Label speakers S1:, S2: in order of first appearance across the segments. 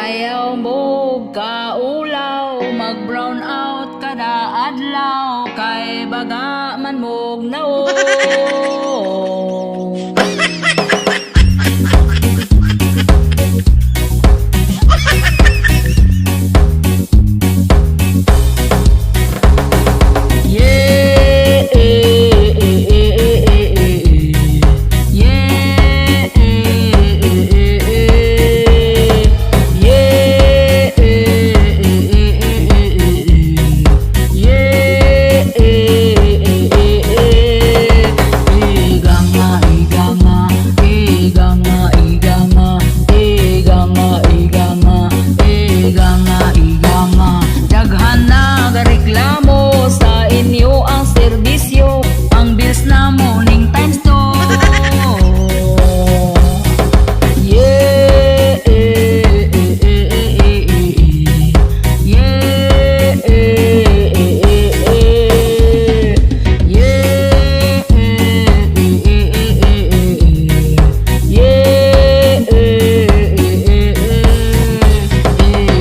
S1: Ayaw mo kaulaw, mag brown out kada adlaw kay baga man mog naong. Yeah, eh, eh, eh, eh, eh, eh, eh. Yeah, eh, eh, eh, eh. Yeah, eh, eh, eh, eh, eh, eh, eh. Yeah, eh, eh, eh, eh. Iga nga, iga nga, iga nga, iga nga, iga nga, iga nga, iga nga, iga nga. Daghan na gareklamo sa inyo ang serbisyo, ang bills na mo ning times two. Yeah, eh, eh, eh, eh, eh, eh, eh. Yeah, eh, eh, eh, eh. Yeah, eh, eh, eh, eh, eh, eh, eh. Yeah, eh, eh, eh, eh.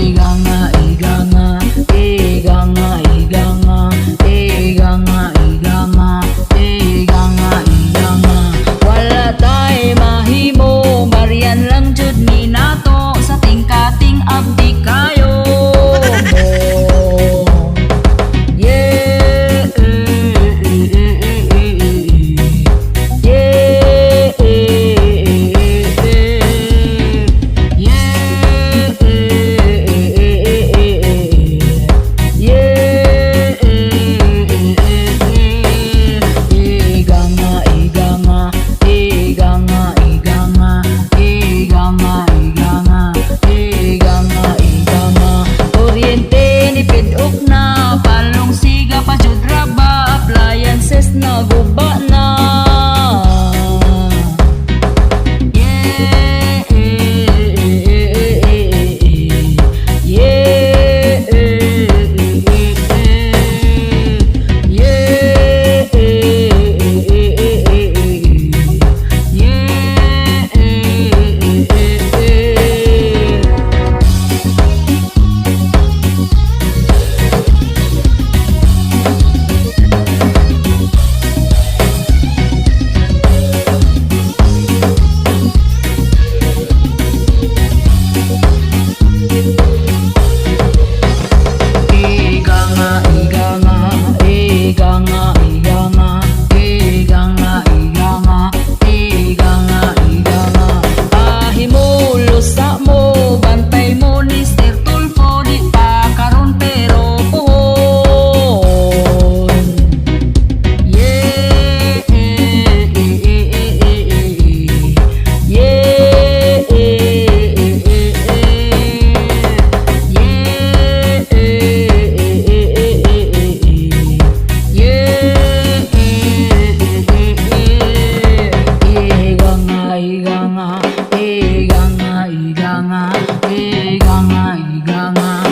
S1: Iga nga, iga nga, iga nga, iga nga, iga nga, iga nga, iga nga, iga nga. Wala tay mahimo, baryan lang jud ni nato sa tingkating abdi kayo mo. Yeah, eh, eh, eh, eh, eh, eh. Yeah, eh, eh, eh, eh. Yeah, eh, eh, eh, eh, eh, eh. Yeah, eh, eh, eh, eh. Iga nga, iga nga, iga nga, iga nga, iga nga, iga nga, iga nga, iga nga. Kuryente ni pidok na, palong siga pa jud ra ba, appliances na guba na. Yeah, eh, eh, eh, eh, eh, eh. Yeah, eh, eh, eh, eh. Yeah, eh, eh, eh, eh, eh, eh. Yeah, eh, eh, eh, eh. Iga nga, iga nga, iga nga, iga nga, iga nga, iga nga, iga nga, iga nga. Pahimulos sa mo, bantay mo ni Sir Tulfo, di pa karon pero puhon. Yeah, eh, eh, eh, eh, eh, eh, eh. Yeah, eh, eh, eh, eh. Yeah, eh, eh, eh, eh, eh, eh, eh. Yeah, eh, eh, eh, eh. Iga nga, iga nga, iga nga, iga nga, iga nga, iga nga.